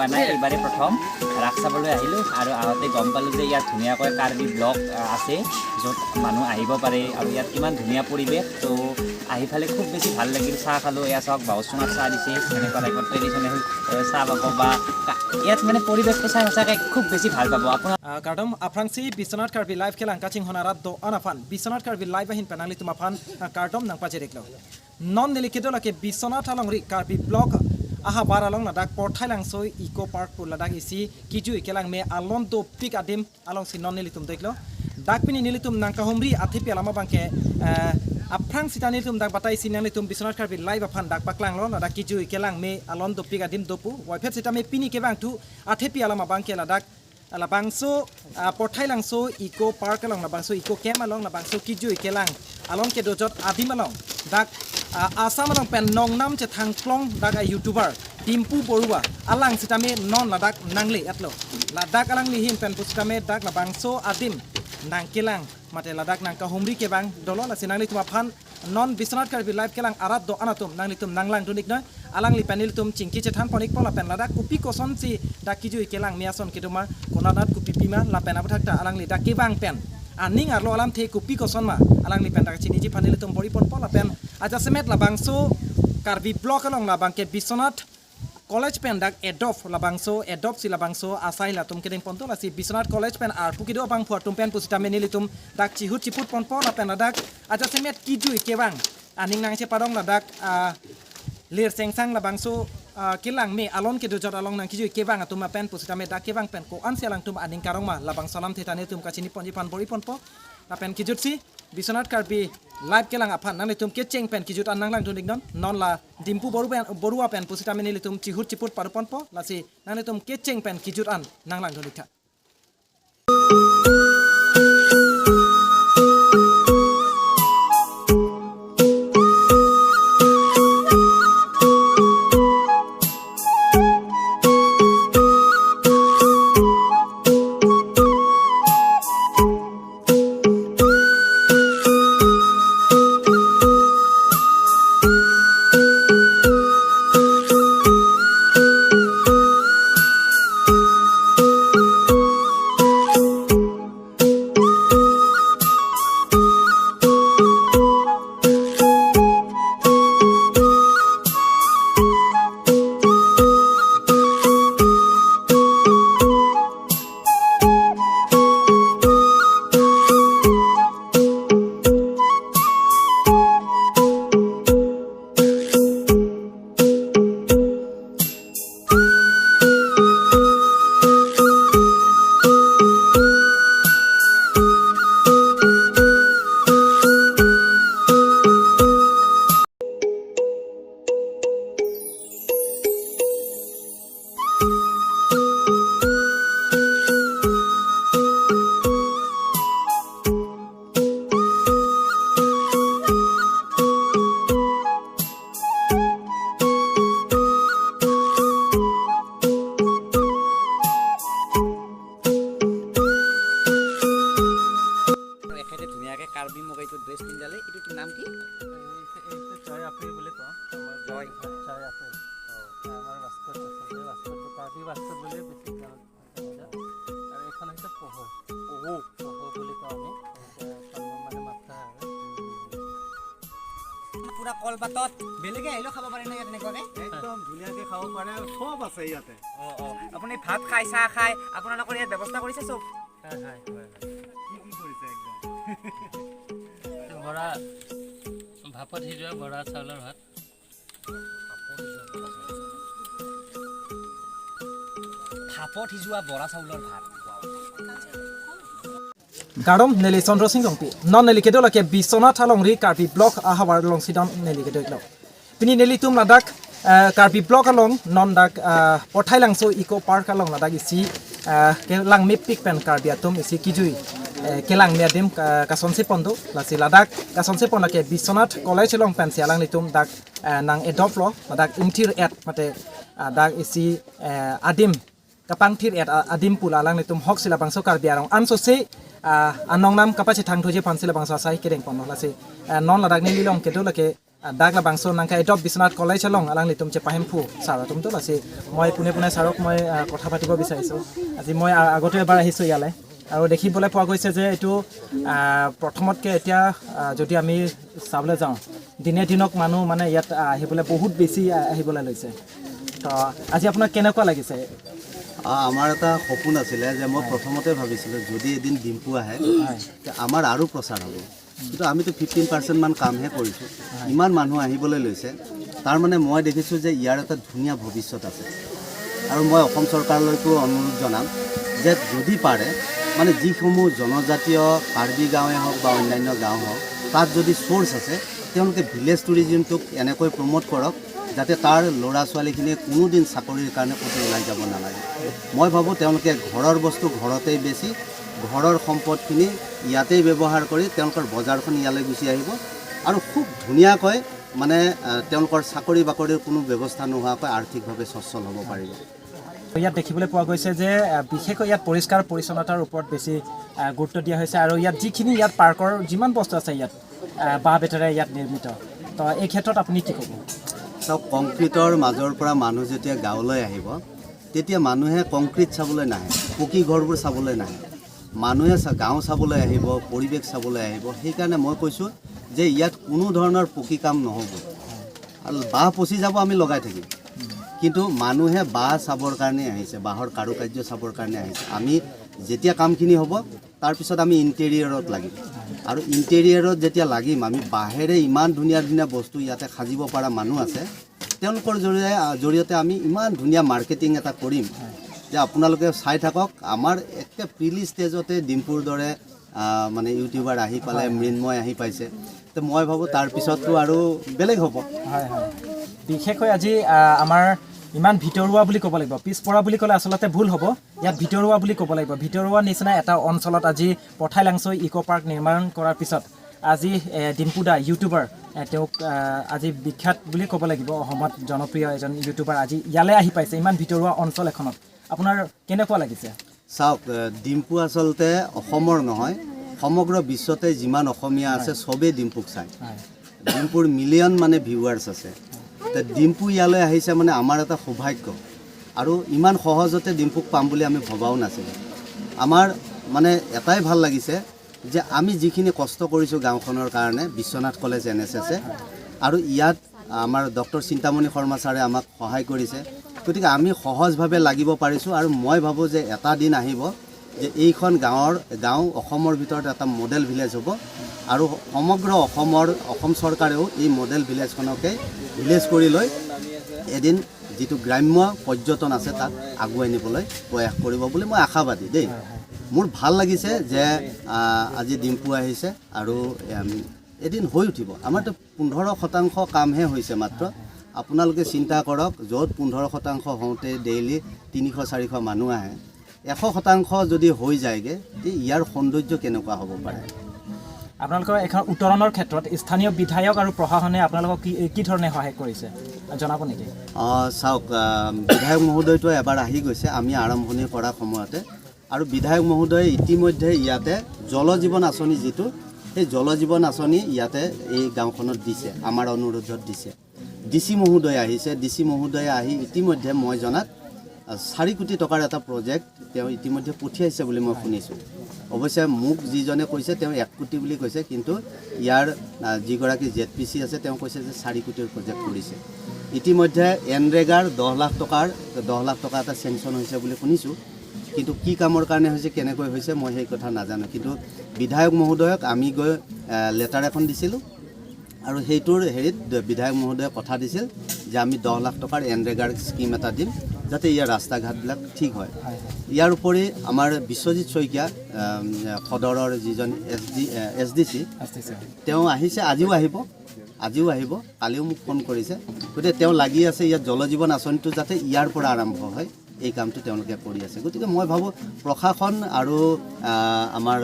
পোৱা নাই, এইবাৰে প্ৰথম ৰাস চাবলৈ আহিলোঁ। আৰু আহোঁতে গম পালোঁ যে ইয়াত ধুনীয়াকৈ কাৰ্বি ব্লক আছে, য'ত মানুহ আহিব পাৰে আৰু ইয়াত কিমান ধুনীয়া পৰিৱেশ। তো আহি পেলাই খুব বেছি ভাল লাগিল। চাহ খালোঁ, এয়া চাওক, বাহুচুঙাত চাহ দিছে। এনেকুৱা টাইপৰ ট্ৰেডিশ্যনেল চাহ পাব বা ইয়াত মানে পৰিৱেশটো চাই সঁচাকৈ খুব বেছি ভাল পাব আপোনাৰ। Kardom aprangsi Biswanath Karbi live kelang kaching honarat do anafan Biswanath Karbi live ahin penangli tumafan kardom nangpa jereklo non nelikido lake Biswanath along ri Karbi block aha bar along ladak porthai langsoi eco park pur ladak isi kiju kelang me alon do pik adim along si non nelitum deklo dak pini nelitum nangka homri athipi alama bangke aprang sita nelitum dak batai si nelitum Biswanath Karbi live afan dak baklang lo ladak kiju kelang me alon do pik adim dopu waiphet sita me pini kebang tu athipi alama bangke ladak labangso porthai langso eco park along labangso eco camp along labangso kiju kelang along ke dojot adim along dak Assam along pen nong nam che thang klong dak youtuber Dimpu Barua alang sitame non ladak nangle atlo ladak alang lihim pen pusitame dak labangso adim nang kelang mate ladak nang ka humri ke bang dolo la sinangli tuma phan non Biswanath Karbi live kelang arat do anatum nangli tum nanglang dunik noy alang li panil tum chingki che than ponik pola pen ladak kupi koson si dak kiju kelang miason keduma konanat kupi pima la pen abathakta alang li dak kebang pen aning arlo alam the kupi koson ma alang li pen dak chini ji phanil tum bori pon pola pen aja semet labangso Karbi block along labang ke Biswanath college pen dak adopt labangso adopt si labangso asai la tum kedeng ponto la si Biswanath college pen ar pukido bang phuar tum pen pusita menili tum dak chihut chiput pon po la pen ladak aja semet kiju kebang aning nang che padong ladak lir sengsang labangso kilang me alon ke dojot along nang kiju kebang atum pen pusita me dak kebang pen ko an sialang tum aning karong ma labang salam thetani tum kachini ponji pan bori pon po la pen kijut si Biswanath Karbi live kelang aphan nang tum ke cheng pen kijut an nang lang tunik non non la Dimpu Barua pen pusita menili tum chihut chiput parupon po la si nang tum ke cheng pen kijut an nang lang tunik tha। আৰু এখেতে ধুনীয়াকৈ কাৰ্বি মোক এইটো dress পিন্ধালে। এইটো কি, নাম কি? জয় আপে বুলি কওঁ আমাৰ। জয়। জয় আপে আমাৰ বাস্কট আছে, বাস্কট, কাৰ্বি বাস্কট বুলি বেছি জনা যায়। আৰু এইখন হৈছে পহু। পহু। পহু বুলি কওঁ আমি। এইখন মানে মাথা আৰু পুৰা কলপাতত বেলেগে আহিলেও খাব পাৰে ন ইয়াত এনেকুৱাকৈ? একদম ধুনীয়াকে খাব পাৰে, চব আছে ইয়াতে। অঁ, আপুনি ভাত খায়, চাহ খায়, আপোনালোকৰ ইয়াত ব্যৱস্থা কৰিছে চব? হয়। কি কি কৰিছে একদম। বৰা, ভাপত সিজোৱা বৰা চাউলৰ ভাত। ভাপত সিজোৱা বৰা চাউলৰ ভাত। Garom neli Chandra Singh rongpi non neli kedo lake Biswanath along ri Karbi block ahawar long sidon neli kedo iklo pini neli tum ladak Karbi block along non dak pothai langso eco park along ladak isi ke lang me pik pen Karbi atum isi kijui kelang me adim kasonse pondo lasi ladak kasonse pon lake Biswanath college along pen si alang litum dak nang adopt lo ladak intir et mate dak isi adim kapang thir et adim pula alang litum hok sila bangso Karbi arong anso se anong nam kapache thang thoje phan sila bangso asai kedeng pon lasi non ladak ni lilong kedo lake। Dak la bangso nangka edop Biswanath college along alang litum che pahemphu sir tumto lasi মই পোনে পোনে ছাৰক মই কথা পাতিব বিচাৰিছোঁ। আজি মই আগতে এবাৰ আহিছোঁ ইয়ালৈ আৰু দেখিবলৈ পোৱা গৈছে যে এইটো প্ৰথমতকৈ এতিয়া যদি আমি চাবলৈ যাওঁ, দিনে দিনক মানুহ মানে ইয়াত আহিবলৈ বহুত বেছি আহিবলৈ লৈছে। তো আজি আপোনাক কেনেকুৱা লাগিছে? আমাৰ এটা সপোন আছিলে যে মই প্ৰথমতে ভাবিছিলোঁ, যদি এদিন ডিম্পু আহে তে আমাৰ আৰু প্ৰচাৰ হ'ব। কিন্তু আমিতো 15% মান কামহে কৰিছোঁ, ইমান মানুহ আহিবলৈ লৈছে। তাৰমানে মই দেখিছোঁ যে ইয়াৰ এটা ধুনীয়া ভৱিষ্যত আছে। আৰু মই অসম চৰকাৰলৈকো অনুৰোধ জনাম যে যদি পাৰে, মানে যিসমূহ জনজাতীয় কাৰ্বি গাঁৱে হওক বা অন্যান্য গাঁও হওক, তাত যদি চ'ৰ্চ আছে, তেওঁলোকে ভিলেজ টুৰিজিমটোক এনেকৈ প্ৰম'ট কৰক যাতে তাৰ ল'ৰা ছোৱালীখিনিয়ে কোনোদিন চাকৰিৰ কাৰণে ক'তো ওলাই যাব নালাগে। মই ভাবোঁ, তেওঁলোকে ঘৰৰ বস্তু ঘৰতেই বেচি, ঘৰৰ সম্পদখিনি ইয়াতেই ব্যৱহাৰ কৰি তেওঁলোকৰ বজাৰখন ইয়ালৈ গুচি আহিব আৰু খুব ধুনীয়াকৈ মানে তেওঁলোকৰ চাকৰি বাকৰিৰ কোনো ব্যৱস্থা নোহোৱাকৈ আৰ্থিকভাৱে সচ্ছল হ'ব পাৰিব। ইয়াত দেখিবলৈ পোৱা গৈছে যে বিশেষকৈ ইয়াত পৰিষ্কাৰ পৰিচ্ছন্নতাৰ ওপৰত বেছি গুৰুত্ব দিয়া হৈছে আৰু ইয়াত যিখিনি ইয়াত পাৰ্কৰ যিমান বস্তু আছে, ইয়াত বাঁহ বেতেৰে ইয়াত নিৰ্মিত। তো এই ক্ষেত্ৰত আপুনি কি ক'ব? চাওক, কংক্ৰিটৰ মাজৰ পৰা মানুহ যেতিয়া গাঁৱলৈ আহিব, তেতিয়া মানুহে কংক্ৰিট চাবলৈ নাহে, পকী ঘৰবোৰ চাবলৈ নাহে। মানুহে গাঁও চাবলৈ আহিব, পৰিৱেশ চাবলৈ আহিব। সেইকাৰণে মই কৈছোঁ যে ইয়াত কোনো ধৰণৰ পকী কাম নহ'ব আৰু বাঁহ পচি যাব, আমি লগাই থাকিম। কিন্তু মানুহে বাঁহ চাবৰ কাৰণে আহিছে, বাঁহৰ কাৰুকাৰ্য চাবৰ কাৰণে আহিছে। আমি যেতিয়া কামখিনি হ'ব, তাৰপিছত আমি ইণ্টেৰিয়ৰত লাগিম আৰু ইণ্টেৰিয়ৰত যেতিয়া লাগিম, আমি বাঁহেৰে ইমান ধুনীয়া ধুনীয়া বস্তু ইয়াতে সাজিব পৰা মানুহ আছে, তেওঁলোকৰ জৰিয়তে আমি ইমান ধুনীয়া মাৰ্কেটিং এটা কৰিম যে আপোনালোকে চাই থাকক। আমাৰ একে প্ৰিলি ষ্টেজতে ডিম্পুৰ দৰে মানে ইউটিউবাৰ আহি পালে, মৃন্ময় আহি পাইছে, তো মই ভাবোঁ তাৰপিছততো আৰু বেলেগ হ'ব। হয় হয় বিশেষকৈ আজি আমাৰ ইমান ভিতৰুৱা বুলি ক'ব লাগিব, পিছপৰা বুলি ক'লে আচলতে ভুল হ'ব, ইয়াত ভিতৰুৱা বুলি ক'ব লাগিব। ভিতৰুৱা নিচিনা এটা অঞ্চলত আজি পথাই লাংচৈ ইক' পাৰ্ক নিৰ্মাণ কৰাৰ পিছত আজি ডিম্পু দা ইউটিউবাৰ, তেওঁক আজি বিখ্যাত বুলি ক'ব লাগিব, অসমত জনপ্ৰিয় এজন ইউটিউবাৰ আজি ইয়ালৈ আহি পাইছে ইমান ভিতৰুৱা অঞ্চল এখনত। আপোনাৰ কেনেকুৱা লাগিছে? চাওক, ডিম্পু আচলতে অসমৰ নহয়, সমগ্ৰ বিশ্বতে যিমান অসমীয়া আছে, চবেই ডিম্পুক চায়। ডিম্পুৰ মিলিয়ন মানে ভিউৱাৰ্ছ আছে। তে ডিম্পু ইয়ালৈ আহিছে মানে আমাৰ এটা সৌভাগ্য আৰু ইমান সহজতে ডিম্পুক পাম বুলি আমি ভবাও নাছিলোঁ। আমাৰ মানে এটাই ভাল লাগিছে যে আমি যিখিনি কষ্ট কৰিছোঁ গাঁওখনৰ কাৰণে, বিশ্বনাথ কলেজ এনএছএছে আৰু ইয়াত আমাৰ ডক্টৰ চিন্তামণি শৰ্মা ছাৰে আমাক সহায় কৰিছে, গতিকে আমি সহজভাৱে লাগিব পাৰিছোঁ। আৰু মই ভাবোঁ যে এটা দিন আহিব যে এইখন গাঁও অসমৰ ভিতৰত এটা মডেল ভিলেজ হ'ব আৰু সমগ্ৰ অসম চৰকাৰেও এই মডেল ভিলেজখনকে ভিলেজ কৰি লৈ এদিন যিটো গ্ৰাম্য পৰ্যটন আছে, তাক আগুৱাই নিবলৈ প্ৰয়াস কৰিব বুলি মই আশাবাদী দেই। মোৰ ভাল লাগিছে যে আজি ডিম্পু আহিছে আৰু এদিন হৈ উঠিব। আমাৰতো 15% কামহে হৈছে মাত্ৰ। আপোনালোকে চিন্তা কৰক, য'ত 15% হওঁতে ডেইলি 300-400 মানুহ আহে, 100% যদি হৈ যায়গৈ, তে ইয়াৰ সৌন্দৰ্য কেনেকুৱা হ'ব পাৰে? আপোনালোকৰ এখন উত্তৰণৰ ক্ষেত্ৰত স্থানীয় বিধায়ক আৰু প্ৰশাসনে আপোনালোকক কি কি ধৰণে সহায় কৰিছে, জনাব নেকি? চাওক, বিধায়ক মহোদয়টো এবাৰ আহি গৈছে আমি আৰম্ভণি কৰাৰ সময়তে আৰু বিধায়ক মহোদয়ে ইতিমধ্যে ইয়াতে জল জীৱন আঁচনি যিটো, সেই জল জীৱন আঁচনি ইয়াতে এই গাঁওখনত দিছে, আমাৰ অনুৰোধত দিছে। ডি চি মহোদয় আহিছে। ডি চি মহোদয়ে আহি ইতিমধ্যে মই জনাত 4 কোটি টকাৰ এটা প্ৰজেক্ট তেওঁ ইতিমধ্যে পঠিয়াইছে বুলি মই শুনিছোঁ। অৱশ্যে মোক যিজনে কৈছে, তেওঁ 1 কোটি বুলি কৈছে, কিন্তু ইয়াৰ যিগৰাকী জেড পি চি আছে, তেওঁ কৈছে যে 4 কোটিৰ প্ৰজেক্ট কৰিছে। ইতিমধ্যে এনৰেগাৰ 10 লাখ টকা এটা চেংচন হৈছে বুলি শুনিছোঁ। কিন্তু কি কামৰ কাৰণে হৈছে, কেনেকৈ হৈছে, মই সেই কথা নাজানো। কিন্তু বিধায়ক মহোদয়ক আমি গৈ লেটাৰ এখন দিছিলোঁ আৰু সেইটোৰ হেৰিত বিধায়ক মহোদয়ে কথা দিছিল যে আমি 10 লাখ টকাৰ এনৰেগাৰ স্কীম এটা দিম, যাতে ইয়াৰ ৰাস্তা ঘাটবিলাক ঠিক হয়। ইয়াৰ উপৰি আমাৰ বিশ্বজিৎ শইকীয়া, সদৰৰ যিজন এছ ডি চি, তেওঁ আহিছে, আজিও আহিব, কালিও মোক ফোন কৰিছে। গতিকে তেওঁ লাগি আছে ইয়াত জল জীৱন আঁচনিটো যাতে ইয়াৰ পৰা আৰম্ভ হয়, এই কামটো তেওঁলোকে কৰি আছে। গতিকে মই ভাবোঁ, প্ৰশাসন আৰু আমাৰ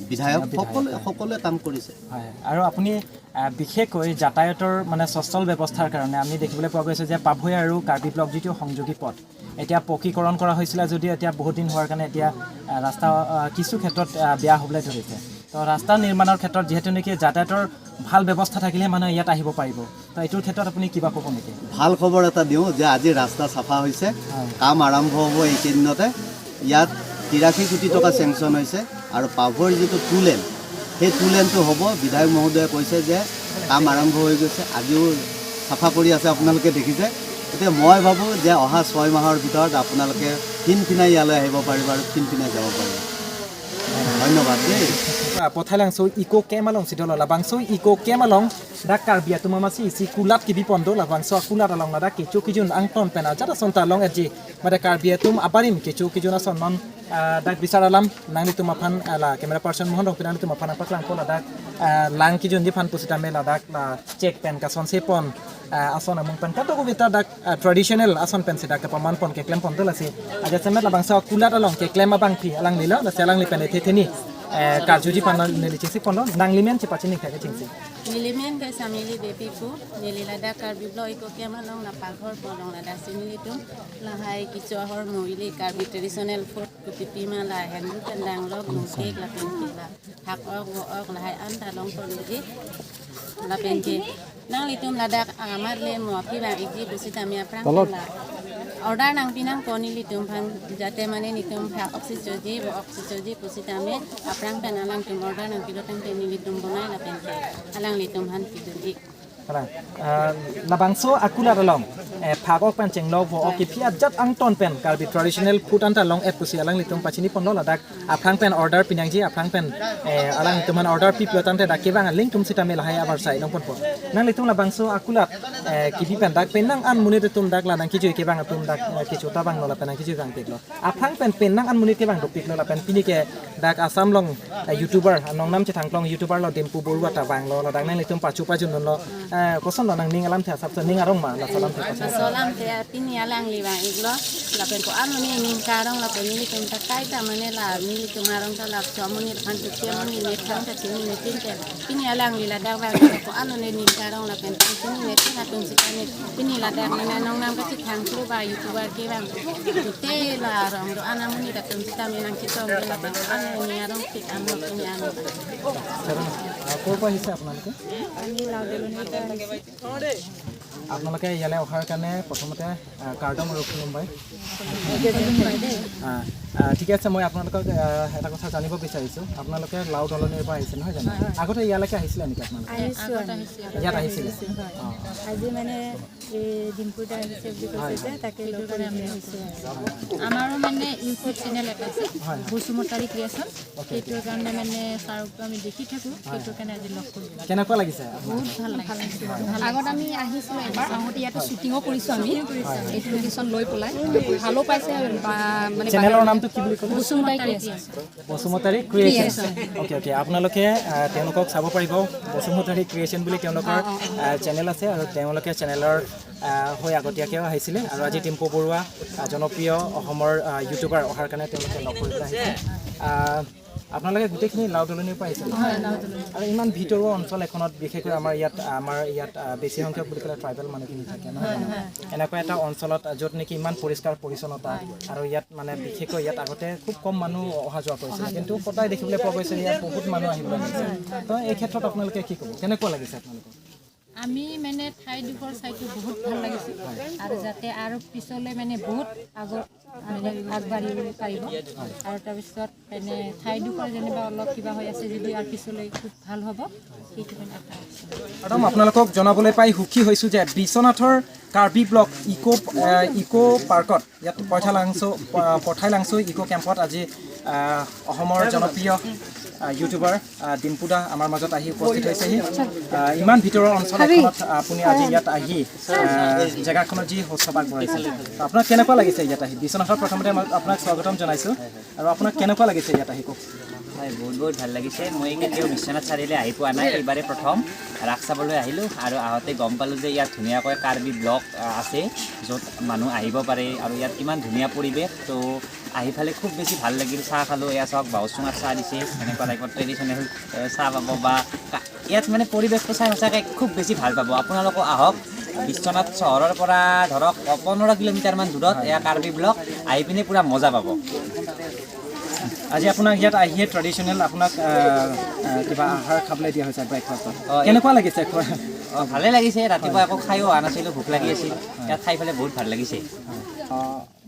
বিধায়ক সকলোৱে সকলোৱে কাম কৰিছে। হয়, আৰু আপুনি বিশেষকৈ যাতায়াতৰ মানে সচ্ছল ব্যৱস্থাৰ কাৰণে আমি দেখিবলৈ পোৱা গৈছে যে পাভৈ আৰু কাৰ্বি ব্লক যিটো সংযোগী পথ, এতিয়া পকীকৰণ কৰা হৈছিলে যদিও এতিয়া বহুত দিন হোৱাৰ কাৰণে এতিয়া ৰাস্তা কিছু ক্ষেত্ৰত বেয়া হ'বলৈ ধৰিছে। তো ৰাস্তা নিৰ্মাণৰ ক্ষেত্ৰত যিহেতু নেকি যাতায়াতৰ ভাল ব্যৱস্থা থাকিলেহে মানুহে ইয়াত আহিব পাৰিব, তো এইটোৰ ক্ষেত্ৰত আপুনি কিবা ক'ব নেকি? ভাল খবৰ এটা দিওঁ যে আজি ৰাস্তা চাফা হৈছে। কাম আৰম্ভ হ'ব এইকেইদিনতে। ইয়াত 83 কোটি টকা চেংচন হৈছে আৰু পাভৈৰ যিটো টু লেন, সেই টু লেনটো হ'ব। বিধায়ক মহোদয়ে কৈছে যে কাম আৰম্ভ হৈ গৈছে। আজিও চাফা কৰি আছে, আপোনালোকে দেখিছে। গতিকে মই ভাবোঁ যে অহা 6 মাহৰ ভিতৰত আপোনালোকে ফিনফিনাই ইয়ালৈ আহিব পাৰিব আৰু ফিনফিনাই যাব পাৰিব। ধন্যবাদ দেই। Pothailang so eco camp along sidolo labangso eco camp along dak karbia tumamasi isi kulat kibi pondo labangso kulat along nada kechu kijun angton pena jata sonta long eji made karbia tum abarim kechu kijun ason non dak bisar alam nangli tumaphan la camera person mohon rong pinang tumaphan apaklang ko la dak lang kijun di phan pusita me la dak la check pen ka son sepon ason amung pen kato ko bita dak traditional ason pen sida ka paman pon ke klem pon to lasi aja semet la bangso kulat along ke klem abang phi alang lilo la alang li pen the theni karjuji pan neli chingsi pondo nanglimen che pachini khake chingsi. Nilimen ke samili depi pu nililada Karbi block eco camp along la paghor polong la simili tum la hai kicho hor moili Karbi traditional food kupipi ma la hendu pendang lok mungkek la penke la hak ok wo ok la hai an ta long pon ji la penke nang litum ladak amar le mo phi ba iji busi tamia prang la order nang pinang koni litum phan যাতে মানে নিতুম অক্সিজজি অক্সিজজি পুছি তামে aprang pen alang tum order nang kilo tang pen litum bonai la penke alang litum han pidun ik. Labangso akula along phagok pen chenglo vo ok phi jat ang ton pen karbi traditional food anta long et pusi alang litum pachini ponlo ladak aprang pen order pinang ji aprang pen alang tuman order pi plotan te dak kebang link tum sita mel hai abar sai long pon po nang litum labangso akulat kibi pen dak pen nang an muni tum dak la nang kiju kebang tum dak kichu ta bang lo la pen nang kiju bang peklo aprang pen pen nang an muni kebang dok peklo la pen pini ke dak Assam long YouTuber nong nam che thangklong YouTuber lo Dimpu Barua ta bang lo la dak nang litum pachu pajun lo koson lo nang ning alam the sab ning arong ma la salam the. Solam te pini alang li bang iglo la pen ko anu ni ning karong la pen ni tum ta kai ta mane la ni tum arong ta la chomoni phan tu chemoni ne thang ta chini ne tin te pini alang li la dak bang ko anu ne ning karong la pen chini ne tin tum si ne pini la dak ne nong nam ka chi thang tu ba YouTuber ke bang te la rong do anamuni ta tum si ta me nang chi tong la pen anu ni arong tik anu pini anu. ক'ৰ পৰা আহিছে আপোনালোকে? আপোনালোকে ইয়ালৈ অহাৰ কাৰণে প্ৰথমতে কাৰ্ডম আৰু খুলুমবাই। ঠিকে আছে, মই আপোনালোকক এটা কথা জানিব বিচাৰিছোঁ। আপোনালোকে লাও দলনিৰ পৰা আহিছে নহয় জানো? আগতে ইয়ালৈকে আহিছিলে নেকি আপোনালোকে? ইয়াত আহিছিলে? অঁ। আজি মানে এই ডিম্পুদা আহিছে বুলি কৈছে যে তাকে লগ কৰি আমি আহিছোঁ। আমাৰো মানে ইউটিউব চেনেল এটা আছে, বসুমতাৰী ক্ৰিয়েশ্যন। সেইটোৰ কাৰণে মানে ছাৰকটো আমি দেখি থাকোঁ, সেইটোৰ কাৰণে আজি লগ কৰিলোঁ। কেনেকুৱা লাগিছে আপোনাক? বহুত ভাল লাগিছে। আগত আমি আহিছিলোঁ এবাৰ, আহোঁতে ইয়াতে শ্বুটিঙো কৰিছোঁ আমি। এইটো লোকেশ্যন লৈ পেলাই ভালো পাইছে মানে। চেনেলৰ নামটো কি বুলি ক'লে? Basumatary creation. Basumatary creation, okay okay. আপোনালোকে তেওঁলোকক চাব পাৰিব। বসুমতাৰী ক্ৰিয়েশ্যন বুলি তেওঁলোকৰ চেনেল আছে আৰু তেওঁলোকে চেনেলৰ হৈ আগতীয়াকৈও আহিছিলে আৰু আজি টিম্পু বৰুৱা জনপ্ৰিয় অসমৰ ইউটিউবাৰ অহাৰ কাৰণে তেওঁলোকে লগ কৰিবলৈ আহিছে। আপোনালোকে গোটেইখিনি লাও দলনিৰ পৰা আহিছে আৰু ইমান ভিতৰুৱা অঞ্চল এখনত, বিশেষকৈ আমাৰ ইয়াত বেছি সংখ্যক বুলি ক'লে ট্ৰাইবেল মানুহখিনি থাকে নহয় জানো? এনেকুৱা এটা অঞ্চলত য'ত নেকি ইমান পৰিষ্কাৰ পৰিচ্ছন্নতা আৰু ইয়াত মানে বিশেষকৈ ইয়াত আগতে খুব কম মানুহ অহা যোৱা কৰিছিলে, কিন্তু সদায় দেখিবলৈ পোৱা গৈছে ইয়াত বহুত মানুহ আহিবলৈ লাগিছে। তো এই ক্ষেত্ৰত আপোনালোকে কি ক'ব? কেনেকুৱা লাগিছে আপোনালোকক? আমি মানে ঠাইডোখৰ চাইতো বহুত ভাল লাগিছে আৰু যাতে আৰু পিছলৈ মানে বহুত আগত মানে আগবাঢ়িব পাৰিব আৰু তাৰপিছত মানে ঠাইডোখৰ যেনিবা অলপ কিবা হৈ আছে যদি আৰু পিছলৈ খুব ভাল হ'ব, সেইটো মানে আশা ৰাখিছোঁ। একদম আপোনালোকক জনাবলৈ পাই সুখী হৈছোঁ যে বিশ্বনাথৰ কাৰ্বি ব্লক ইক' পাৰ্কত ইয়াত পঠাইলাংচু ইক' কেম্পত আজি অসমৰ জনপ্ৰিয় ইউটিউবাৰ ডিম্পুদা আমাৰ মাজত আহি উপস্থিত হৈছেহি। ইমান ভিতৰুৱা অঞ্চল এখনত আপুনি আজি ইয়াত আহি জেগাখনত যি শুশ্ৰূষা আগবঢ়াইছে, আপোনাক কেনেকুৱা লাগিছে ইয়াত আহি? বিশ্বনাথত প্ৰথমতে মই আপোনাক স্বাগতম জনাইছোঁ আৰু আপোনাক কেনেকুৱা লাগিছে ইয়াত আহি কওক। হয়, বহুত বহুত ভাল লাগিছে। মই কেতিয়াও বিশ্বনাথ চাৰিআলি আহি পোৱা নাই, এইবাৰে প্ৰথম ৰাস চাবলৈ আহিলোঁ আৰু আহোঁতে গম পালোঁ যে ইয়াত ধুনীয়াকৈ কাৰ্বি ব্লক আছে য'ত মানুহ আহিব পাৰে আৰু ইয়াত ইমান ধুনীয়া পৰিৱেশ। তো আহি পেলাই খুব বেছি ভাল লাগিল। চাহ খালোঁ, এয়া চাওক, বাহুচুঙাত চাহ দিছে। এনেকুৱা টাইপৰ ট্ৰেডিশ্যনেল চাহ পাব বা ইয়াত মানে পৰিৱেশটো চাই সঁচাকৈ খুব বেছি ভাল পাব। আপোনালোকো আহক। বিশ্বনাথ চহৰৰ পৰা ধৰক 15 কিলোমিটাৰমান দূৰত এয়া কাৰ্বি ব্লক। আহি পিনে পূৰা মজা পাব। আজি আপোনাক ইয়াত আহিয়ে ট্ৰেডিশ্যনেল আপোনাক কিবা আহাৰ খাবলৈ দিয়া হৈছে ব্ৰেকফাষ্টত। অঁ। কেনেকুৱা লাগিছে খোৱা? অঁ, ভালে লাগিছে। ৰাতিপুৱা একো খায়ো অহা নাছিলোঁ, ভোক লাগি আছিল। ইয়াত খাই পেলাই বহুত ভাল লাগিছে।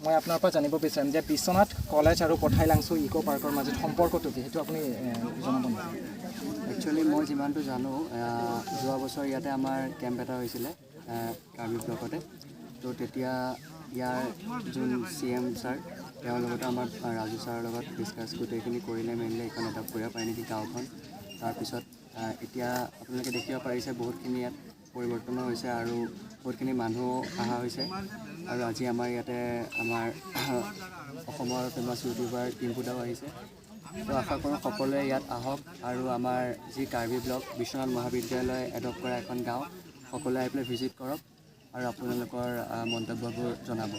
মই আপোনাৰ পৰা জানিব বিচাৰিম যে বিশ্বনাথ কলেজ আৰু পঠাইলাংচু ইক' পাৰ্কৰ মাজত সম্পৰ্কটো কি, সেইটো আপুনি জনাব নেকি? একচুৱেলি মই যিমানটো জানো, যোৱা বছৰ ইয়াতে আমাৰ কেম্প এটা হৈছিলে কাৰ্বি ব্লকতে। তো তেতিয়া ইয়াৰ যোন চি এম ছাৰ, তেওঁৰ লগতে আমাৰ ৰাজু ছাৰৰ লগত ডিছকাছ গোটেইখিনি কৰিলে মেলিলে, এইখন এডপ্ট কৰিব পাৰি নেকি গাঁওখন। তাৰপিছত এতিয়া আপোনালোকে দেখিব পাৰিছে, বহুতখিনি ইয়াত পৰিৱৰ্তনো হৈছে আৰু বহুতখিনি মানুহ অহা হৈছে। আৰু আজি আমাৰ ইয়াতে আমাৰ অসমৰ ফেমাছ ইউটিউবাৰ ডিম্পুদাও আহিছে। তো আশা কৰোঁ সকলোৱে ইয়াত আহক আৰু আমাৰ যি কাৰ্বি ব্লক বিশ্বনাথ মহাবিদ্যালয় এডপ্ট কৰা এখন গাঁও, সকলোৱে আহি পেলাই ভিজিট কৰক আৰু আপোনালোকৰ মন্তব্যবোৰ জনাব।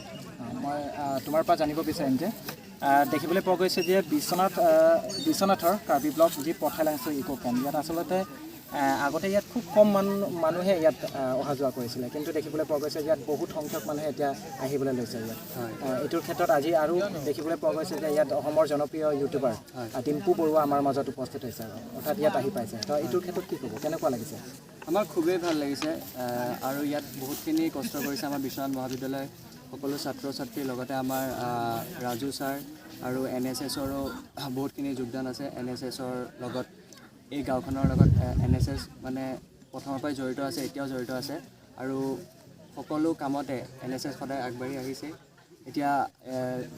মই তোমাৰ পৰা জানিব বিচাৰিম যে দেখিবলৈ পোৱা গৈছে যে বিশ্বনাথৰ কাৰ্বি ব্লক যি পঠাইলাংচু ইক' কেম্প, ইয়াত আচলতে আগতে ইয়াত খুব কম মানুহে ইয়াত অহা যোৱা কৰিছিলে, কিন্তু দেখিবলৈ পোৱা গৈছে যে ইয়াত বহুত সংখ্যক মানুহে এতিয়া আহিবলৈ লৈছে ইয়াত। এইটোৰ ক্ষেত্ৰত আজি আৰু দেখিবলৈ পোৱা গৈছে যে ইয়াত অসমৰ জনপ্ৰিয় ইউটিউবাৰ ডিম্পু বৰুৱা আমাৰ মাজত উপস্থিত হৈছে, অৰ্থাৎ ইয়াত আহি পাইছে। তো এইটোৰ ক্ষেত্ৰত কি ক'ব, কেনেকুৱা লাগিছে? আমাৰ খুবেই ভাল লাগিছে আৰু ইয়াত বহুতখিনি কষ্ট কৰিছে আমাৰ বিশ্বনাথ মহাবিদ্যালয় সকলো ছাত্ৰ ছাত্ৰীৰ লগতে আমাৰ ৰাজু ছাৰ আৰু এন এছ এছৰো বহুতখিনি যোগদান আছে। এন এছ এছৰ লগত, এই গাঁওখনৰ লগত এন এছ এছ মানে প্ৰথমৰ পৰাই জড়িত আছে, এতিয়াও জড়িত আছে আৰু সকলো কামতে এন এছ এছ সদায় আগবাঢ়ি আহিছে। এতিয়া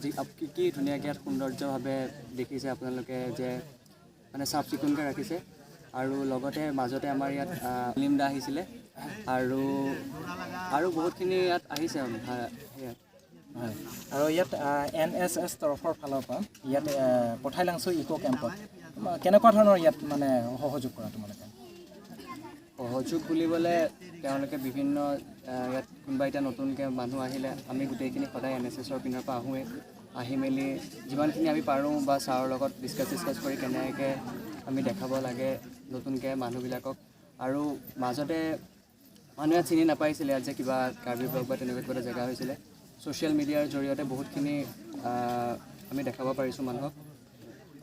যি কি কি ধুনীয়াকৈ ইয়াত সৌন্দৰ্যভাৱে দেখিছে আপোনালোকে যে মানে চাফ চিকুণকৈ ৰাখিছে। আৰু লগতে মাজতে আমাৰ ইয়াত লিমদা আহিছিলে আৰু আৰু বহুতখিনি ইয়াত আহিছে সেয়া। হয়, আৰু ইয়াত এন এছ এছ তৰফৰ ফালৰ পৰা ইয়াত পঠাইলাংচু ইক' কেম্পত কেনেকুৱা ধৰণৰ ইয়াত মানে সহযোগ কৰা তোমালোকে? সহযোগ বুলিবলৈ তেওঁলোকে বিভিন্ন ইয়াত কোনোবা এতিয়া নতুনকৈ মানুহ আহিলে আমি গোটেইখিনি সদায় এন এছ এছৰ পিনৰ পৰা আহোঁৱেই। আহি মেলি যিমানখিনি আমি পাৰোঁ বা ছাৰৰ লগত ডিছকাছ চিছকাছ কৰি কেনেকৈ আমি দেখাব লাগে নতুনকৈ মানুহবিলাকক। আৰু মাজতে মানুহে চিনি নাপাইছিলে ইয়াত যে কিবা কাৰ্বি ব্লক বা তেনেকুৱা কিবা এটা জেগা হৈছিলে। ছ'চিয়েল মিডিয়াৰ জৰিয়তে বহুতখিনি আমি দেখাব পাৰিছোঁ মানুহক।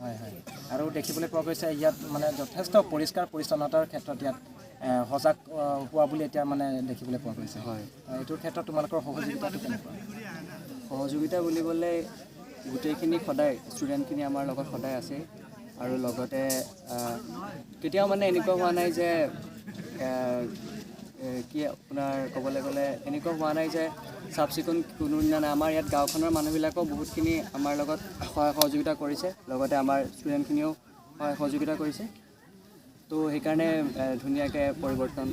হয় হয় আৰু দেখিবলৈ পোৱা গৈছে ইয়াত মানে যথেষ্ট পৰিষ্কাৰ পৰিচ্ছন্নতাৰ ক্ষেত্ৰত ইয়াত সজাগ হোৱা বুলি এতিয়া মানে দেখিবলৈ পোৱা গৈছে। এইটোৰ ক্ষেত্ৰত তোমালোকৰ সহযোগিতাটো কেনেকুৱা? সহযোগিতা বুলিবলৈ গোটেইখিনি সদায় ষ্টুডেণ্টখিনি আমাৰ লগত সদায় আছে আৰু লগতে কেতিয়াও মানে এনেকুৱা হোৱা নাই যে কি আপোনাৰ ক'বলৈ গ'লে এনেকুৱা হোৱা নাই যে চাফ চিকুণ কোনোদিনা নাই। আমাৰ ইয়াত গাঁওখনৰ মানুহবিলাকেও বহুতখিনি আমাৰ লগত সহায় সহযোগিতা কৰিছে, লগতে আমাৰ ষ্টুডেণ্টখিনিও সহায় সহযোগিতা কৰিছে। তো সেইকাৰণে ধুনীয়াকৈ পৰিৱৰ্তন,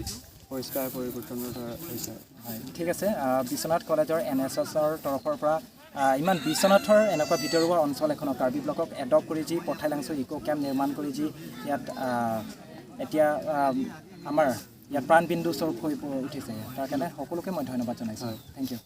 পৰিষ্কাৰ পৰিৱৰ্তনৰ হৈছে। হয়, ঠিক আছে। বিশ্বনাথ কলেজৰ এন এছ এছৰ তৰফৰ পৰা ইমান বিশ্বনাথৰ এনেকুৱা ভিতৰুৱা অঞ্চল এখনক, কাৰ্বি ব্লকক এডপ্ট কৰি যি পঠাইলাংচু ইক' কেম্প নিৰ্মাণ কৰি যি ইয়াত এতিয়া আমাৰ ইয়াত প্ৰাণবিন্দু স্বৰূপ হৈ উঠিছে, তাৰ কাৰণে সকলোকে মই ধন্যবাদ জনাইছোঁ। Thank U.